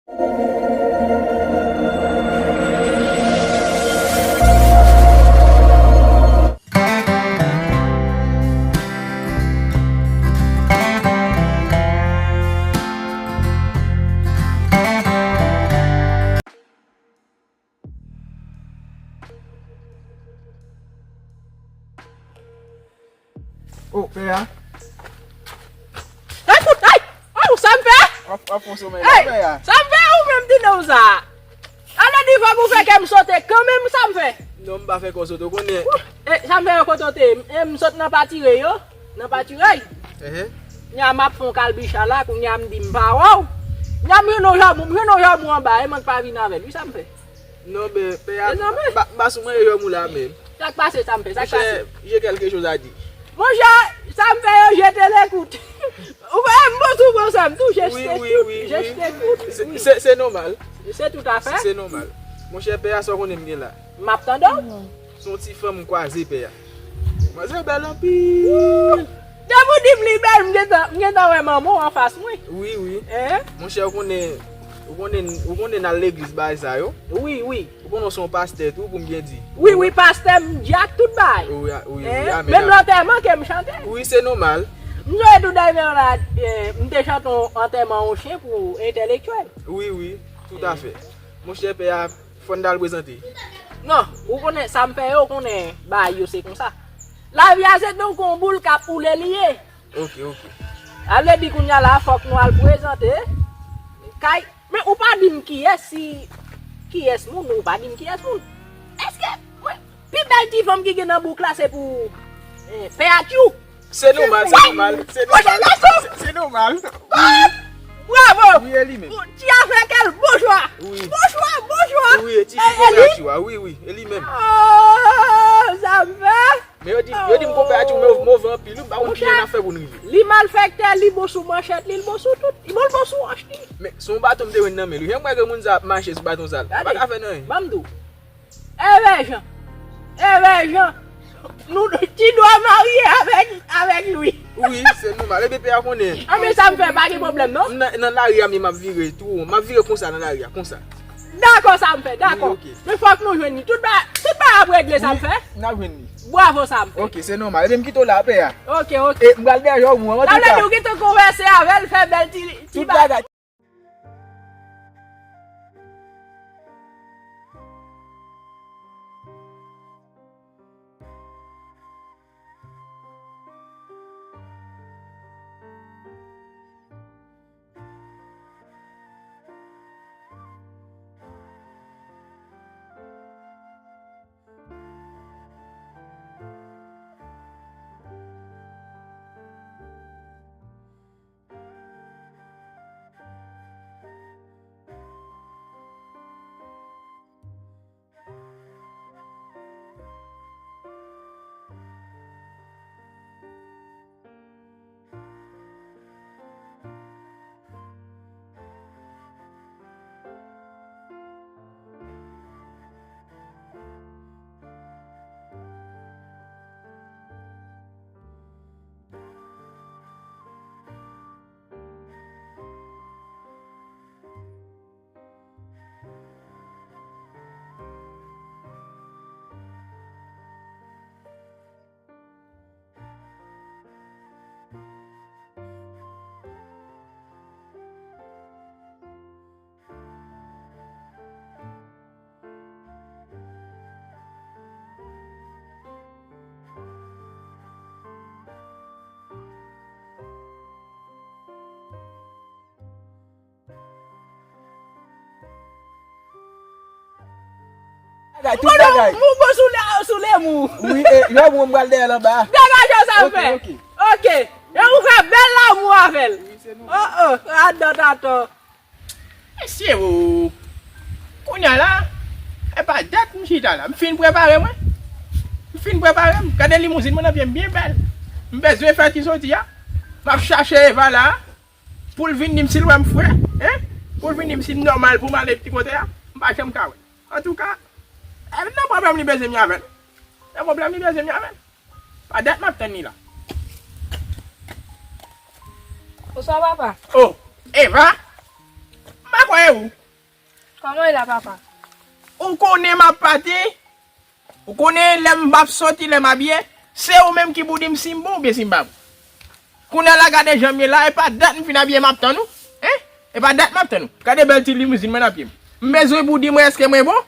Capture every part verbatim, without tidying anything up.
Oh, pè a. Ay, fout, ay! Oh, sa m fè? W ap, w ap fè yon somèy la, pè a. Sa m fè ou menm, di non sa? Alè di fòk ou fè kè m sote kanmenm, sa m fè? Non, m pa fè kò w sote, ou konnen. Eh, sa m fè yo kote w te ye? Eh, m sot nan patirèy yo, nan patirèy. Ehe. Nya m ap fè yon kalbicha la, kounye a m di m pa wè w. Nya m jwenn yon jòmou, m jwenn yon jòmou anba, e mwen k pa vin avè l, wi, sa m fè? Non, ben, pè a, m pa, m pa sou mwen, jòmou la menm. Sa k pase, sa m fè, sa k pase? Monchè, j'ai quelque chose à dire. Monchè, sa m fè yo jete lekout. Ou wè, m bon sou bon sa m tou, je t'écoute, je t'écoute. Se, se, se nòmal. Se tout à fait. Se, se nòmal. Monchè, pè a, sa w konnen m gen la? M ap tande w. Se yon ti fanm m kwaze, pè a. Manzè bèl anpil. Depi w di m li bèl, m gentan, m gentan wè manman w anfas mwen. Wi, wi. Hein? Monchè, ou konnen, ou konnen, ou konnen n al legliz bagay sa yo. Wi, wi. Ou konnen w se yon pastè tou, pou m byen di. Wi, wi, pastè, m dyak tout bagay. Wi, a, wi, wi, hein? Amèn, amèn. Menm lè antèman ke m chante. Wi, se nòmal. M sonje tou dènye la, eh, m te chante yon antèman yon chen pou entèlektyèl. Wi, wi, tout à fait. Monchè, pè a, fò n t al prezante. Non, ou konnen sa m fè yo, ou konnen bagay yo se konsa. Lavi a se tankou yon boul k ap woule li ye. Ok, ok. Sa vle di kounye a la, fòk nou al prezante kay, men ou pa di m kiyès, si kiyès moun, ou pa di m kiyès moun. Èske, mwen, pi bèl ti fanm ki gen nan bouk la, se pou, eh, pè a Tchou. Se nòmal, se nòmal, se nòmal. Se, se nòmal. Bravo! Wi, e li menm. Ti afè kèl, bon chwa. Wi. Bon chwa, bon chwa. Wi, e ti fi konpè a Tchou a, wi, wi, e li menm. Oh, sa m fè. Men yo di, yo di m konpè a Tchou, men move anpil, wi, m pa konn ki jan n ap fè pou n rive. Li malfektè, li bon sou manchèt li, li bon sou tout. Li bon, li bon sou wòch li. Men se yon baton m te jwenn nan men l, wi. Jan m wè ke moun sa ap mache sou baton sa, l pa ka fè n anyen. Ban m di w. Èvè Jan. Èvè Jan. Nou, ti dwa marye avèk, avèk Lwi. Wi, se nòmal. Epi pè a konnen. Anben sa m fè, pa gen pwoblèm, non? Nan, nan lari a, men m ap vire tou. M ap vire konsa nan lari a, konsa. Dakò, sa m fè, dakò. Wi, ok. Men fòk nou jwenn li. Tout ba, tout ba ap regle, sa m fè. Wi, n ap jwenn li. Bravo, sa m fè. Ok, se nòmal. Epi m kite w la, pè a. Ok, ok. E m pral dèyè w, mwen, antouka. Sa vle di w gentan konvèse avè l, fè bèl ti, ti bagay. Bagay, tout bagay. Mwen bon sou le, sou lemou. Wi, e, yo mwen m pral dèyè l anba. Degaje w sa m fè. Ok, ok. Ok. E ou fè bèl lanmou avè l. Wi, se nou. Oh, oh, radòt atò. Mesye, o, kounye a la, e pa dat m chita la. M fin prepare mwen. M fin prepare m. Gade limouzin mwen nan pye m byen bèl. M bezwen fè ti soti a. M ap chache Eva la. Pou l vin di m si l wè m fre, hein? Pou l vin di m si m nòmal pou m ale ti kote a. M pa janm ka wè. Antouka, e nan pwoblèm li bezwen m avè l. Nan pwoblèm li bezwen m avè l. Pa dat m ap tann li la. Bonswa, papa. Oh, Eva? M Akwè ou? Kòman w ye la, papa? Ou konnen m ap pati? Ou konnen lè m ap soti, lè m abiye? Se ou menm ki pou di m si m bon oubyen si m pa bon. Kounye a la, gade jan m ye la, e pa dat m fin abiye m ap tann ou. Hein? E pa dat m ap tann ou. Gade bèl ti limizin mwen nan pye m. M bezwen pou di mwen èske mwen bon?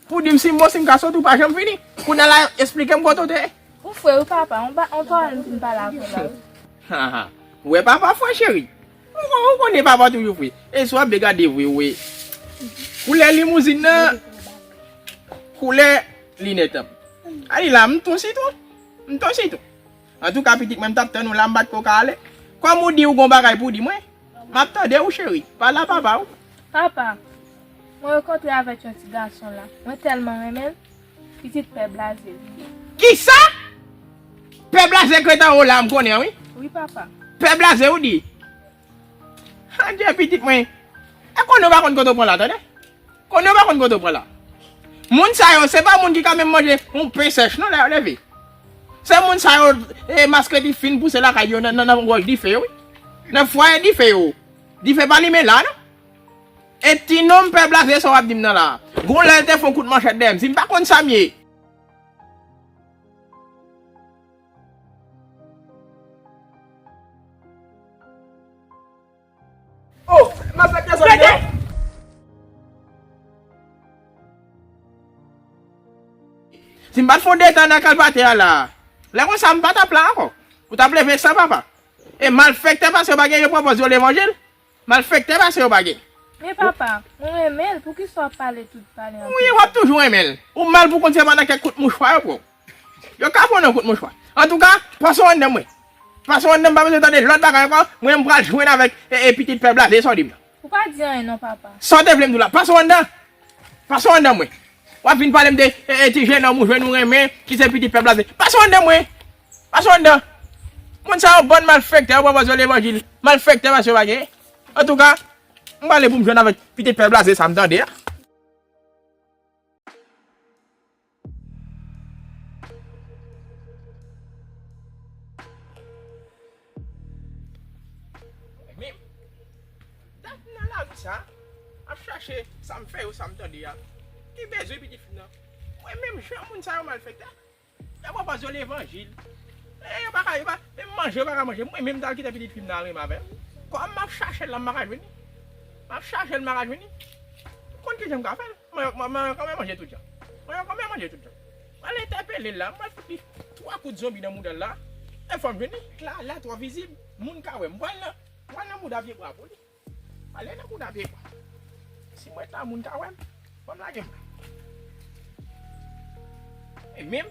Pou di m si m bon, si m ka soti, ou pa janm vini. Kounye a la, esplike m kote w te ye. Ou fre wi papa, on ba, on pawòl m fin pale avè w la wi. Ha, ha. Ou wè papa fre cheri. Ou kon-, ou konnen papa toujou fre. E si w ap byen gade vre, ou wè koulè limouzin nan, koulè linèt an. A li la, m ton sitwon. M ton sitwon. Antouka, pitit mwen, m t ap tann ou la, m pa t ko ka ale. Kòm ou di ou gon bagay pou di mwen, m ap tande ou, cheri. Pale a papa ou. Papa, mwen rankontre avèk yon ti gason la. Mwen tèlman renmen l. Pitit Pè Blaze li ye. Kisa? Pè Blaze k ret anwo la, m konnen, wi. Wi, papa. Pè Blaze, ou di? Adye, pitit mwen. E konnen w pa konn kote w pran la, tande? Konnen w pa konn kote w pran la. Moun sa yo, se pa moun ki ka menm manje yon pen sèch, non, lè yo leve. Se moun sa yo, e, maskreti fin pouse lakay yo nan, nan, nan wòch dife yo, wi. Nan fwaye dife yo. Dife pa limen la, non. E ti nonm Pè Blaze sa w ap di m nan la. Gon lè l te fè yon kout manchèt dèyè m. Si m pa konn sa m ye. Oh, malfektè sa w ye? Si m pa t fè yon detan nan kalbatè a la, lè konsa m pa t ap la ankò. Ou t ap leve san papa. E malfektè pase yo pa gen, yo pwopòze yo levanjil. Malfektè pase yo pa gen. Men papa, mwen renmen l, poukisa w ap pale tout pale anpil? Wi, w ap toujou renmen l. Ou mal pou konn se pa nan kèk kout mouchwa yo pran w. Yo ka pran nan kout mouchwa. Antouka, pase w anndan mwen. Pase w anndan, m pa bezwen tande lòt bagay ankò. Mwen, m pral jwenn avèk, e, e, pitit Pè Blaze, sa w di m nan. Ou pa di anyen non, papa. Sa w te vle m di w la? Pase w anndan. Pase w anndan mwen. W ap vin pale m de, e, e, ti jenòm ou jwenn ou renmen, ki se pitit Pè Blaze. Pase w anndan mwen. Pase w anndan. Moun sa yo bann malfektè, yo pwopòze yo levanjil. Malfektè pase yo pa gen. Antouka, m prale pou m jwenn avèk pitit Pè Blaze sa m tande a. Men, dat nan lari sa, ap chache sa m fè yo, sa m tande a. Ki bezwen pitit fi m nan? Mwen menm jan moun sa yo malfektè. Yo pwopòze yo levanjil. E yo pa ka, yo pa, menm manje yo pa ka manje. Mwen menm m t al kite pitit fi m nan al renmen avè l. Kòm m ap chache l la, m pa ka jwenn li. M ap chache l, m pa ka jwenn li. M konn kijan m ka fè l. Mwen, mwen, mwen konn manje tout jan. Mwen konn manje tout jan. Mwen al entèpele l la, mwen al fout li twa kout zonbi nan mouda l la. E fò m jwenn li. La, la twò vizib. Moun ka wè m. Mwen al nan, mwen al nan mouda pye bwa pou li. Ale nan kouda pye bwa. Si mwen ta moun ka wè m, ban m lage m la. E menm,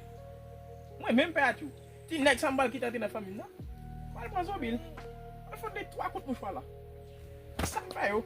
mwen menm pè a tou. Ti nèg sa m pral kite antre nan fanmi m nan. Pral pran zonbi l. Pral fout li twa kout mouchwa la. Sa m fè yo?